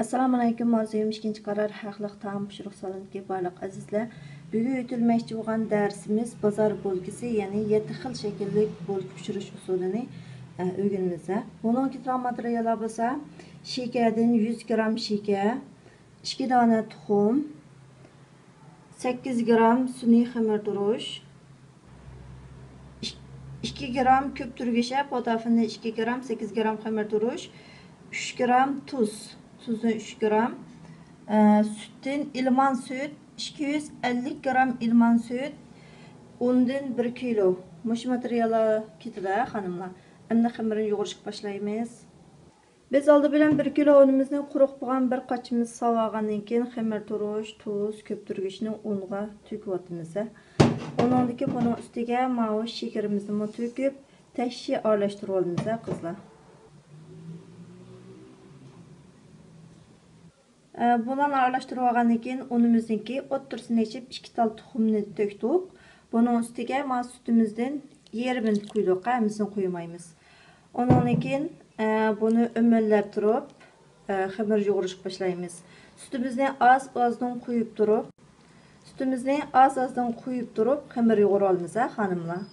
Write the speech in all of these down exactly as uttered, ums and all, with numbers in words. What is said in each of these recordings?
ئەسسالامۇئەلەيكۇم، ئارزۇيۇم ئىككىنچى قارار ھەقلىق تائام پىشۇرۇق سالونىدىكى بارلىق ئەزىزلەر. بۈگۈن ئۆتۈلمەكچى بولغان دەرسىمىز بازار بولكىسى، يەنى يەتتە خىل شەكىللىك بولكا پىشۇرۇش ئۇسۇلىنى، ئە، ئۆگىنىمىز. بۇنىڭغا كېتىدىغان ماتېرىياللار بولسا، شېكەردىن يۈز گرام شېكەر، ئىككى دانە تۇخۇم، سەككىز گرام سۈنئىي خېمىر تۇرۇش، ئىك-، ئىككى گرام كۆپتۈرگۈچ، پوتافىننى ئىككى گرام، سەككىز گرام خېمىر تۇرۇش، ئۈچ گرام تۇز، تۇزدىن ئۈچ گرام، ئە، سۈتتىن ئىلمان سۈت، ئىككى يۈز ئەللىك گرام ئىلمان سۈت، ئۇندىن بىر كىلو. مۇشۇ ماتېرىياللار كېتىدۇ، خانىملار. ئەمدى خېمىرنى يۇغۇرۇشقا باشلايمىز. بىز ئالدى بىلەن بىر كىلو ئۇنىمىزنى قۇرۇق بولغان بىر قاچىمىز ساۋاغاندىن كېيىن، خېمىر تۇرۇش، تۇز، كۆپتۈرگۈچنى ئۇنغا تۆكۈۋاتىمىز. ئۇنىڭدىن كېيىن بۇنىڭ ئۈستىگە ماۋۇ شېكىرىمىزنىمۇ تۆكۈپ، تەكشى ئارىلاشتۇرۇۋالىمىز، قىزلار. ئە، بۇلارنى ئارىلاشتۇرۇۋالغاندىن كېيىن، ئۇنىمىزنىڭكى ئوتتۇرىسىنى ئېچىپ، ئىككى تال تۇخۇمنى تۆكتۇق. بۇنىڭ ئۈستىگە مانا سۈتىمىزدىن يېرىمىنى قۇيدۇق، ھەممىسىنى قۇيمايمىز. ئۇنىڭدىن كېيىن، ئە، بۇنى ئۆمەللەپ تۇرۇپ، ئە، خېمىر يۇغۇرۇشقا باشلايمىز. سۈتىمىزنى ئاز-ئازدىن قۇيۇپ تۇرۇپ، سۈتىمىزنى ئاز-ئازدىن قۇيۇپ تۇرۇپ، خېمىر يۇغۇرۇۋالىمىز، ھە، خانىملار.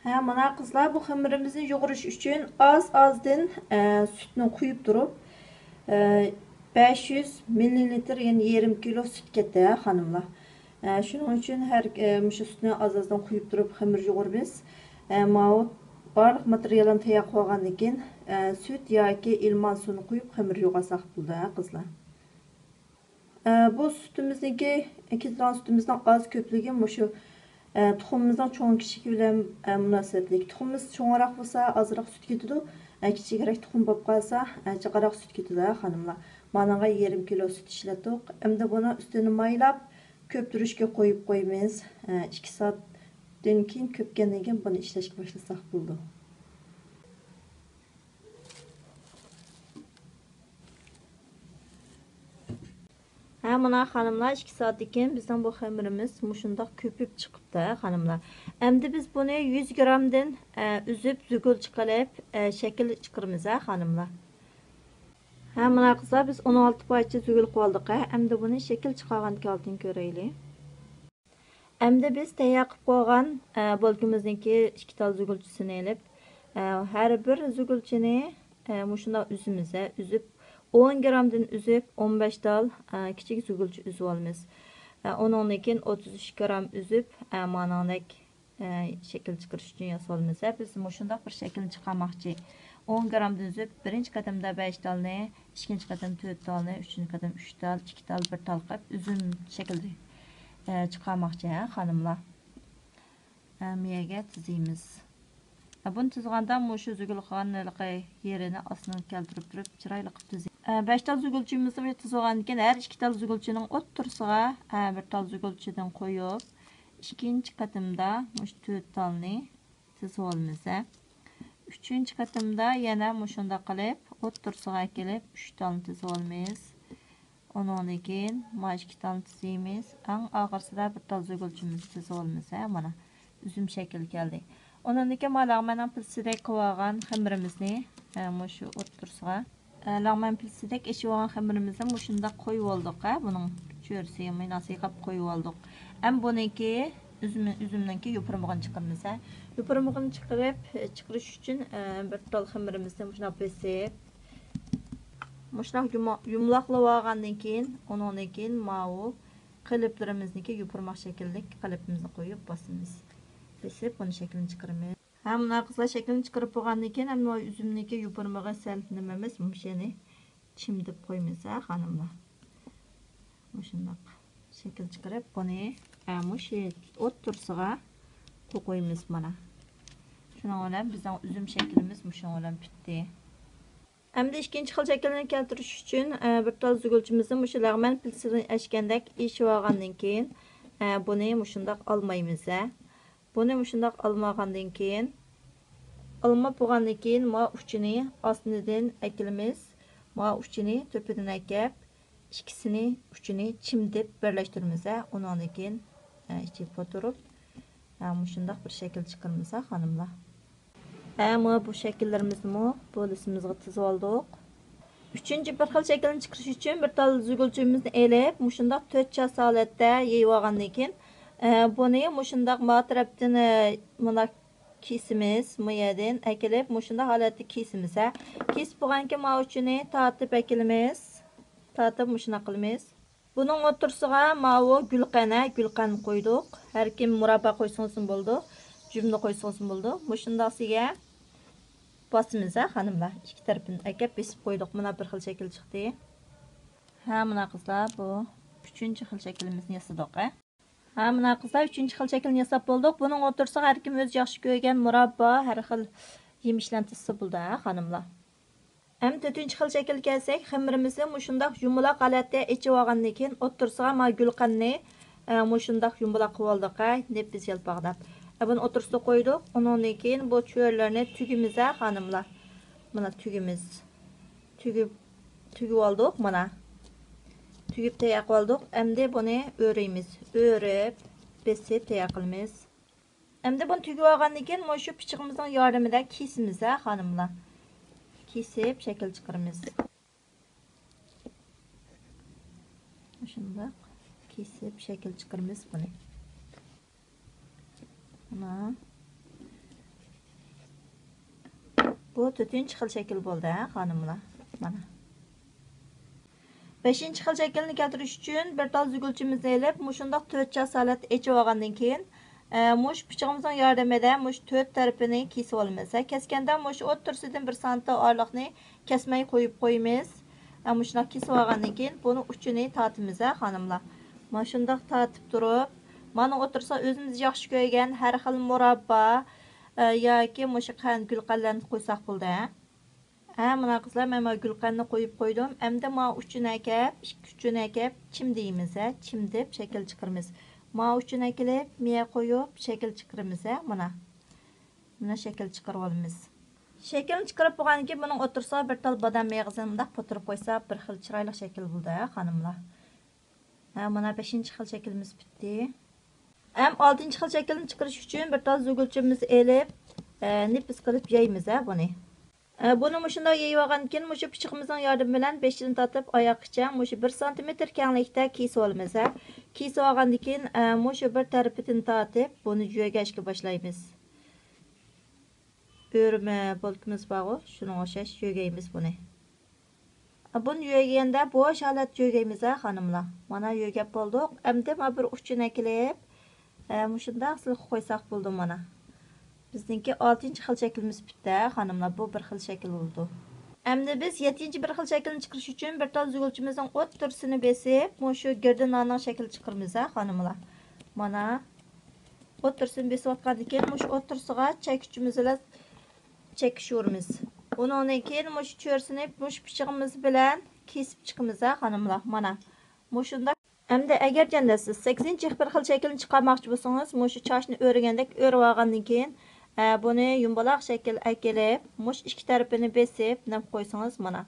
ھە، مانا قىزلار، بۇ خېمىرىمىزنى يۇغۇرۇش ئۈچۈن ئاز-ئازدىن، ئە، سۈتنى قۇيۇپ تۇرۇپ، ئە، بەش يۈز مىللىلىتىر، يەنى يېرىم كىلو سۈت كەتتى، ھە، خانىملار. ئە، شۇنىڭ ئۈچۈن ھەر، ئە، مۇشۇ سۈتنى ئاز-ئازدىن قۇيۇپ تۇرۇپ خېمىر يۇغۇرىمىز. ئە، ماۋۇ بارلىق ماتېرىياللارنى تەييار قىلىۋالغاندىن كېيىن، ئە، سۈت ياكى ئىلمان سۇنى قۇيۇپ خېمىر يۇغارساق بولىدۇ، ھە، قىزلار. ئە، بۇ سۈتىمىزنىڭكى، كېتىدىغان سۈتىمىزنىڭ ئاز كۆپلۈكى مۇشۇ، ئە، تۇخۇمىمىزنىڭ چوڭ كىچىكى بىلەن، ئە، مۇناسىۋەتلىك. تۇخۇمىمىز چوڭراق بولسا، ئازراق سۈت كېتىدۇ. ئە، كىچىكرەك تۇخۇم بولۇپ قالسا، ئە، جىقراق سۈت كېتىدۇ، ھە، خانىملار. مانىڭغا يېرىم كىلو سۈت ئىشلەتتۇق. ئەمدى بۇنىڭ ئۈستىنى مايلاپ، كۆپتۈرۈشكە قويۇپ قويىمىز. ئە، ئىككى سائەتتىن كېيىن كۆپكەندىن كېيىن بۇنى ئىشلەشكە باشلىساق بولىدۇ. ھە، مانا خانىملار، ئىككى سائەتتىن كېيىن بىزنىڭ بۇ خېمىرىمىز مۇشۇنداق كۆپۈپ چىقىپتۇ، ھە، خانىملار. ئەمدى بىز بۇنى يۈز گرامدىن، ئە، ئۈزۈپ، زۈگۈل چىقىرىپ، ئە، شەكىل چىقىرىمىز، ھە، خانىملار. ھە، مانا قىزلار، بىز ئون ئالتە پارچە زۈگۈل قىلىۋالدۇق، ھە. ئەمدى بۇنى شەكىل چىقارغاندىن كېيىن كۆرەيلى. ئەمدى بىز تەييار قىلىپ قويغان، ئە، بولكىمىزنىڭكى ئىككى تال زۈگۈلچىسىنى ئېلىپ، ئە، ھەر بىر زۈگۈلچىنى، ئە، مۇشۇنداق ئۈزىمىز، ئە، ئۈزۈپ، ئون گرامدىن ئۈزۈپ، ئون بەش تال، ئە، كىچىك زۈگۈلچە ئۈزۈۋالىمىز. ئە، ئۇنىڭدىن كېيىن ئوتتۇز ئۈچ گرام ئۈزۈپ، ئە، مانىڭدەك، ئە، شەكىل چىقىرىش ئۈچۈن ياسىۋالىمىز. ئە، بىز مۇشۇنداق بىر شەكىلنى چىقارماقچى. ئون گرامدىن ئۈزۈپ، بىرىنچى قېتىمدا بەش تالنى، ئىككىنچى قېتىم تۆت تالنى، ئۈچىنچى قېتىم ئۈچ تال، ئىككى تال، بىر تال قىلىپ ئۈزۈم شەكلىدە، ئە، چىقارماقچى، ھە، خانىملار. ئە، مېيەگە تىزىمىز. ئە، بۇنى تىزغاندا مۇشۇ زۈگۈل قىلغان ھېلىقى يېرىنى ئاستىنى كەلتۈرۈپ تۇرۇپ چىرايلىق قىلىپ تىزىڭ. ئە، بەش تال زۈگۈلچىمىزنى بۇ يەردە تىزىۋالغاندىن كېيىن ھەر ئىككى تال زۈگۈلچىنىڭ ئوتتۇرىسىغا، ئە، بىر تال زۈگۈلچىدىن قويۇپ، ئىككىنچى قېتىمدا مۇشۇ تۆت تالنى تىزىۋالىمىز، ھە. ئۈچىنچى قېتىمدا يەنە مۇشۇنداق قىلىپ، ئوتتۇرىسىغا كېلىپ، ئۈچ تالنى تىزىۋالىمىز. ئۇنىڭدىن كېيىن ما ئىككى تالنى تىزىمىز. ئەڭ ئاخىرسىدا بىر تال زۈگۈلچىمىزنى تىزىۋالىمىز، ھە، مانا. ئۈزۈم شەكلى كەلدى. ئۇنىڭدىن كېيىن ما لەغمەننىڭ پىلىسىدەك قىلىۋالغان خېمىرىمىزنى، ھە، مۇشۇ ئوتتۇرىسىغا، ئە، لەغمەن پىلىسىدەك ئېچىۋالغان خېمىرىمىزنى مۇشۇنداق قويۇۋالدۇق، ھە، بۇنىڭ چۆرىسى مۇناسىۋەت قىلىپ قويۇۋالدۇق. ئەمدى بۇنىڭكى ئۈزۈم، ئۈزۈمنىڭكى يوپۇرمىقىنى چىقىرىمىز، ھە. يوپۇرمىقىنى چىقىرىپ، چىقىرىش ئۈچۈن، ئە، بىر تال خېمىرىمىزنى مۇشۇنداق بېسىپ، مۇشۇنداق يۇما-، يۇمىلاقلىۋالغاندىن كېيىن، ئۇنىڭدىن كېيىن ماۋۇ قېلىپلىرىمىزنىڭكى يوپۇرماق شەكىللىك قېلىپىمىزنى قويۇپ باسىمىز. بېسىپ، بۇنى شەكلىنى چىقىرىمىز. ھە، مۇنداق قىزلار، شەكلىنى چىقىرىپ بولغاندىن كېيىن، ئەمدى ئۇ ئۈزۈمنىڭكى يوپۇرمىقى سەل نېمە ئەمەس، مۇشۇنى چىمدىپ قويىمىز، ھە، خانىملار. مۇشۇنداق شەكىل چىقىرىپ، بۇنى، ھە، مۇشۇ ئوتتۇرىسىغا قويۇپ قويىمىز، مانا. شۇنىڭ بىلەن بىزنىڭ ئۈزۈم شەكلىمىز مۇشۇنىڭ بىلەن پۈتتى. ئەمدى ئىككىنچى خىل شەكىلنى كەلتۈرۈش ئۈچۈن، ئە، بىر تال زۈگۈلچىمىزنى مۇشۇ لەغمەن پىلىسىدىن ئەشكەندەك ئېشىۋالغاندىن كېيىن، ئە، بۇنى مۇشۇنداق ئالمايمىز، ھە. بۇنى مۇشۇنداق ئالمىغاندىن كېيىن، ئالماپ بولغاندىن كېيىن، ما ئۇچىنى ئاستىدىن ئەكېلىمىز، ما ئۇچىنى تۆپىدىن ئەكەپ، ئىككىسىنى ئۇچىنى چىمدىپ بىرلەشتۈرىمىز، ھە. ئۇنىڭدىن كېيىن، ئە، ئىچىگە پاتۇرۇپ، ئە، مۇشۇنداق بىر شەكىل چىقىرىمىز، ھە، خانىملار. ھە، مانا بۇ شەكىللىرىمىزنىمۇ بۇ لىسىمىزغا تىزىۋالدۇق. ئۈچىنچى بىر خىل شەكىلنى چىقىرىش ئۈچۈن بىر تال زۈگۈلچىمىزنى ئېلىپ، مۇشۇنداق تۆت چاس ھالەتتە يېيىۋالغاندىن كېيىن، ئە، بۇنى مۇشۇنداق ما تەرەپتىن، ئە، مۇنداق كېسىمىز، مۇ يەردىن ئەكېلىپ، مۇشۇنداق ھالەتتە كېسىمىز، ھە. كېسىپ بولغاندىن كېيىن ماۋۇ ئۇچىنى تارتىپ ئەكېلىمىز. تارتىپ مۇشۇنداق قىلىمىز. بۇنىڭ ئوتتۇرىسىغا ماۋۇ گۈلقەنە، گۈلقەن قويدۇق. ھەر كىم مۇراببا قويسىڭىزمۇ بولىدۇ، جۈملە قويسىڭىزمۇ بولىدۇ. مۇشۇنداق سىزگە باسىمىز ھە خانىملار. ئىككى تەرىپىنى ئەكەپ بېسىپ قويدۇق. مانا بىر خىل شەكىل چىقتى. ھە مانا قىزلار، بۇ ئۈچىنچى خىل شەكلىمىزنى ياسىدۇق ھە. ھە مانا قىزلار، ئۈچىنچى خىل شەكىلنى ياساپ بولدۇق. بۇنىڭ ئوتتۇرىسىغا ھەر كىم ئۆزى ياخشى كۆرگەن مۇراببا، ھەر خىل يېمىشلەرنى تىزسا بولىدۇ ھە خانىملار. ھەم تۆتىنچى خىل شەكىلگە كەلسەك، خېمىرىمىزنى مۇشۇنداق يۇمىلاق ھالەتتە ئېچىۋالغاندىن كېيىن، ئوتتۇرىسىغا ما گۈلقەننى، ئە، مۇشۇنداق يۇمىلاق قىلىۋالدۇق، ھە، نېپىز يالپاقداپ. ئە، بۇنى ئوتتۇرىسىغا قويدۇق. ئۇنىڭدىن كېيىن بۇ چۆرىلەرنى تۈگىمىز، ھە، خانىملار. مانا تۈگىمىز. تۈگۈپ، تۈگۈۋالدۇق، مانا. تۈگۈپ تەييار قىلىۋالدۇق. ئەمدى بۇنى ئۆرۈيمىز. ئۆرۈپ، بېسىپ تەييار قىلىمىز. ئەمدى بۇنى تۈگۈۋالغاندىن كېيىن مۇشۇ پىچىقىمىزنىڭ ياردىمىدە كېسىمىز ھە خانىملار. كېسىپ شەكىل چىقىرىمىز. مۇشۇنداق كېسىپ شەكىل چىقىرىمىز بۇنى. مانا. بۇ تۆتىنچى خىل شەكىل بولدى ھە خانىملار. مانا. بەشىنچى خىل شەكىلنى كەلتۈرۈش ئۈچۈن بىر تال زۈگۈلچىمىزنى ئېلىپ، مۇشۇنداق تۆت چاس ھالەتتە ئېچىۋالغاندىن كېيىن، ئە، مۇشۇ پىچىقىمىزنىڭ ياردىمىدە مۇشۇ تۆت تەرىپىنى كېسىۋالىمىز. ھە، كەسكەندە مۇشۇ ئوتتۇرىسىدىن بىر سانتىم ئارىلىقنى كەسمەي قويۇپ قويىمىز. ھە، مۇشۇنداق كېسىۋالغاندىن كېيىن بۇنى ئۇچىنى تارتىمىز، ھە، خانىملار. مۇشۇنداق تارتىپ تۇرۇپ، مانا ئوتتۇرىسىغا ئۆزىمىز ياخشى كۆرگەن ھەر خىل مۇراببا، ئە، ياكى مۇشۇ قەنت، گۈلقەنتلەرنى قويساق بولدى، ھە. ھە، مانا قىزلار، مەن مانا گۈلقەنتنى قويۇپ قويدۇم. ئەمدى مانا ئۇچىنى ئەكەپ، ئىككى ئۇچىنى ئەكەپ، چىمدىيمىز، ھە، چىمدىپ شەكىل چىقىرىمىز. مانا ئۇچىنى ئەكېلىپ، مېيە قويۇپ شەكىل چىقىرىمىز، ھە، مانا. مانا شەكىل چىقىرىۋالىمىز. شەكىلنى چىقىرىپ بولغاندىن كېيىن، بۇنىڭ ئوتتۇرىسىغا بىر تال بادام مېغىزىنى مۇنداق پاتۇرۇپ قويسا، بىر خىل چىرايلىق شەكىل بولىدۇ، ھە، خانىملار. ھە، مانا بەشىنچى خىل شەكلىمىز پۈتتى. ھەم ئالتىنچى خىل شەكىلنى چىقىرىش ئۈچۈن بىر تال زۈگۈلچىمىزنى ئېلىپ، ئە، نېپىز قىلىپ يايمىز، ھە، بۇنى. ئە، بۇنى مۇشۇنداق يېيىۋالغاندىن كېيىن، مۇشۇ پىچىقىمىزنىڭ ياردىمى بىلەن بېشىدىن تارتىپ ئاياققىچە مۇشۇ بىر سانتىمېتىر كەڭلىكتە كېسىۋالىمىز، ھە. كېسىۋالغاندىن كېيىن، ئە، مۇشۇ بىر تەرىپىدىن تارتىپ، بۇنى يۆگەشكە باشلايمىز. ئۆرمە بولكىمىز بارغۇ، شۇنىڭغا ئوخشاش يۆگەيمىز بۇنى. بۇنى يۆگىگەندە بوش ھالەتتە يۆگەيمىز ھە خانىملار. مانا يۆگەپ بولدۇق. ئەمدى مانا بىر ئۇچىنى ئەكېلىپ، ئە، مۇشۇنداق سىلىققا قويساق بولىدۇ مانا. بىزنىڭكى ئالتىنچى خىل شەكلىمىز پۈتتى ھە خانىملار. بۇ بىر خىل شەكىل بولىدۇ. ئەمدى بىز يەتتىنچى بىر خىل شەكىلنى چىقىرىش ئۈچۈن بىر تال زۈگۈلچىمىزنىڭ ئوتتۇرىسىنى بېسىپ، مۇشۇ گىردە ناننىڭ شەكلى چىقىرىمىز ھە خانىملار. مانا. ئوتتۇرىسىنى بېسىۋاتقاندىن كېيىن، مۇشۇ ئوتتۇرىسىغا چەككۈچىمىز بىلەن چەككۈچ ئۇرىمىز. ئۇنىڭدىن كېيىن مۇشۇ چۆرىسىنى مۇشۇ پىچىقىمىز بىلەن كېسىپ چىقىمىز ھە خانىملار. مانا مۇشۇنداق. ئەمدى ئەگەر جەندە سىز سەككىزىنچى بىر خىل شەكىلنى چىقارماقچى بولسىڭىز، مۇشۇ چاچنى ئۆرۈگەندەك ئۆرۈۋالغاندىن كېيىن، ئە، بۇنى يۇمبىلاق شەكىل ئەكېلىپ، مۇشۇ ئىككى تەرىپىنى بېسىپ نەپ قويسىڭىز، مانا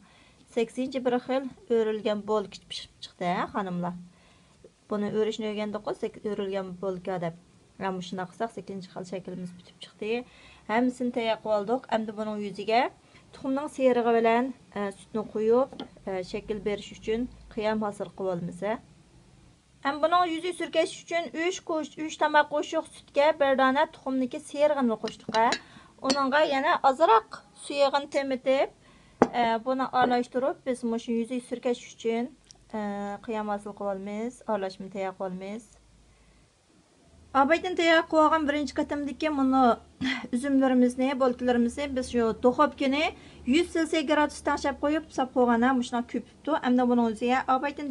سەككىزىنچى بىر خىل ئۆرۈلگەن بولكا پىشىپ چىقتى ھە خانىملار. بۇنى ئۆرۈشنى ئۆگەندۇققۇ، سەككىز ئۆرۈلگەن بولكا دەپ. ھە، مۇشۇنداق قىلساق، سەككىزىنچى خىل شەكلىمىز پۈتۈپ چىقتى. ھەممىسىنى تەييار قىلىۋالدۇق. ئەمدى بۇنىڭ يۈزىگە تۇخۇمنىڭ سېرىقى بىلەن، ئە، سۈتنى قۇيۇپ، ئە، شەكىل بېرىش ئۈچۈن قىيام ھاسىل قىلىۋالىمىز، ھە. ھەم بۇنىڭ يۈزىگە سۈركەش ئۈچۈن ئۈچ قوش-، ئۈچ تاماق قوشۇق سۈتكە بىر دانە تۇخۇمنىڭكى سېرىقىنى قوشتۇق، ھە. ئۇنىڭغا يەنە ئازراق سۇيىغىنى تېمىتىپ، ئە، بۇنى ئارىلاشتۇرۇپ، بىز مۇشۇ يۈزىگە سۈركەش ئۈچۈن، ئە، قىيام ھاسىل قىلىۋالىمىز، ئارىلاشمىنى تەييار قىلىۋالىمىز. ئابايتىن تەييار قىلىۋالغان بىرىنچى قېتىمدىكى مۇنۇ ئۈزۈملىرىمىزنى، بولكىلىرىمىزنى بىز شۇ دۇخوپكىنى يۈز سېلسىيە گرادۇستا تەڭشەپ قويۇپ، ساپ قويغان ھە، مۇشۇنداق كۆپۈپتۇ. ئەمدى بۇنىڭ يۈزىگە ئابايتىن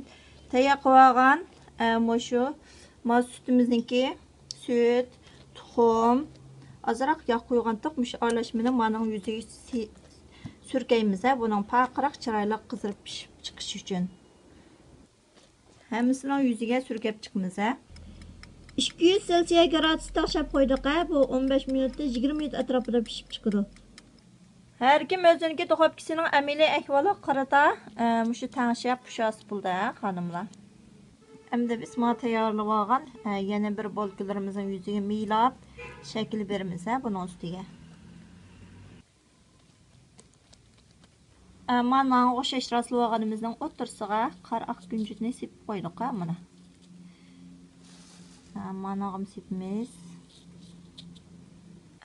تەييار قىلىۋالغان، ئە، مۇشۇ ما سۈتىمىزنىڭكى سۈت، تۇخۇم، ئازراق ياغ قويغانتۇق، مۇشۇ ئارىلاشمىنى مانىڭ يۈزىگە سى-، سۈركەيمىز ھە، بۇنىڭ پارقىراق چىرايلىق قىزىرىپ پىشىپ چىقىشى ئۈچۈن. ھەممىسىنىڭ يۈزىگە سۈركەپ چىقىمىز ھە. ئىككى يۈز سېلسىيە گرادۇستا تەڭشەپ قويدۇق ھە. بۇ ئون بەش مىنۇتتىن يىگىرمە مىنۇت ئەتراپىدا پىشىپ چىقىدۇ. ھەر كىم ئۆزىنىڭكى دۇخوپكىسىنىڭ ئەمەلىي ئەھۋالىغا قارىتا، ئە، مۇشۇ تەڭشەپ پىشۇرسا بولىدۇ ھە، خانىملار. ئەمدى بىز مانا تەييارلىۋالغان، ئە، يەنە بىر بولكىلىرىمىزنىڭ يۈزىگە مىيلاپ شەكىل بېرىمىز ھە، بۇنىڭ ئۈستىگە. مانا ماڭا ئوخشاش راسلىۋالغىنىمىزنىڭ ئوتتۇرىسىغا قارا ئاق كۈنجۈتنى سېپىپ قويدۇق ھە مانا. ھە، مانىغىمۇ سېپىمىز.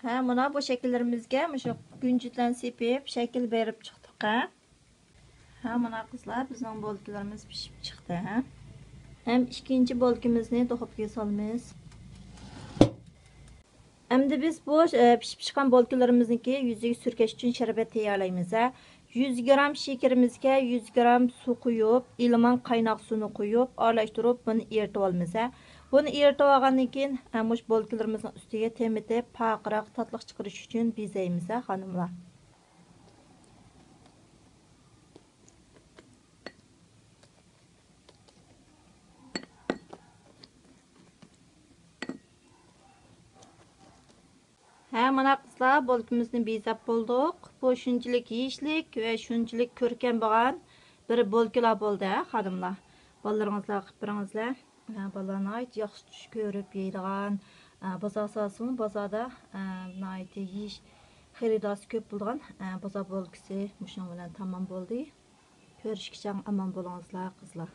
ھە، مانا بۇ شەكىللىرىمىزگە مۇشۇ كۈنجۈتلەرنى سېپىپ شەكىل بېرىپ چىقتۇق ھە. ھە، مانا قىزلار، بىزنىڭ بولكىلىرىمىز پىشىپ چىقتى ھە. ھەم ئىككىنچى بولكىمىزنى دۇخوپكىغا سالىمىز. ئەمدى بىز بۇ، ئە، پىشىپ چىققان بولكىلىرىمىزنىڭكى يۈزىگە سۈركەش ئۈچۈن شەربەت تەييارلايمىز ھە. يۈز گرام شېكىرىمىزگە يۈز گرام سۇ قۇيۇپ، ئىلمان قايناق سۇنى قۇيۇپ، ئارىلاشتۇرۇپ بۇنى ئېرىتىۋالىمىز ھە. بۇنى ئېرىتىۋالغاندىن كېيىن، ئە، مۇشۇ بولكىلىرىمىزنىڭ ئۈستىگە تېمىتىپ، پارقىراق تاتلىق چىقىرىش ئۈچۈن بېزەيمىز ھە، خانىملار. ھە، مانا قىزلار، بولكىمىزنى بېزەپ بولدۇق. بۇ شۇنچىلىك يېيىشلىك ۋە شۇنچىلىك كۆركەم بولغان بىر بولكىلار بولدى ھە، خانىملار. بالىلىرىڭىزلارغا قىلىپ بېرىڭىزلەر. ھە، بالىلار ناھايىتى ياخشى چۈش كۆرۈپ يەيدىغان، ھە، بازار سالسىمۇ بازاردا، ھە، ناھايىتى يېيىش خېرىدارسى كۆپ بولىدىغان، ھە، بازار بولكىسى مۇشۇنىڭ بىلەن تامام بولدى. كۆرۈشكىچە ئامان بولۇڭلار قىزلار.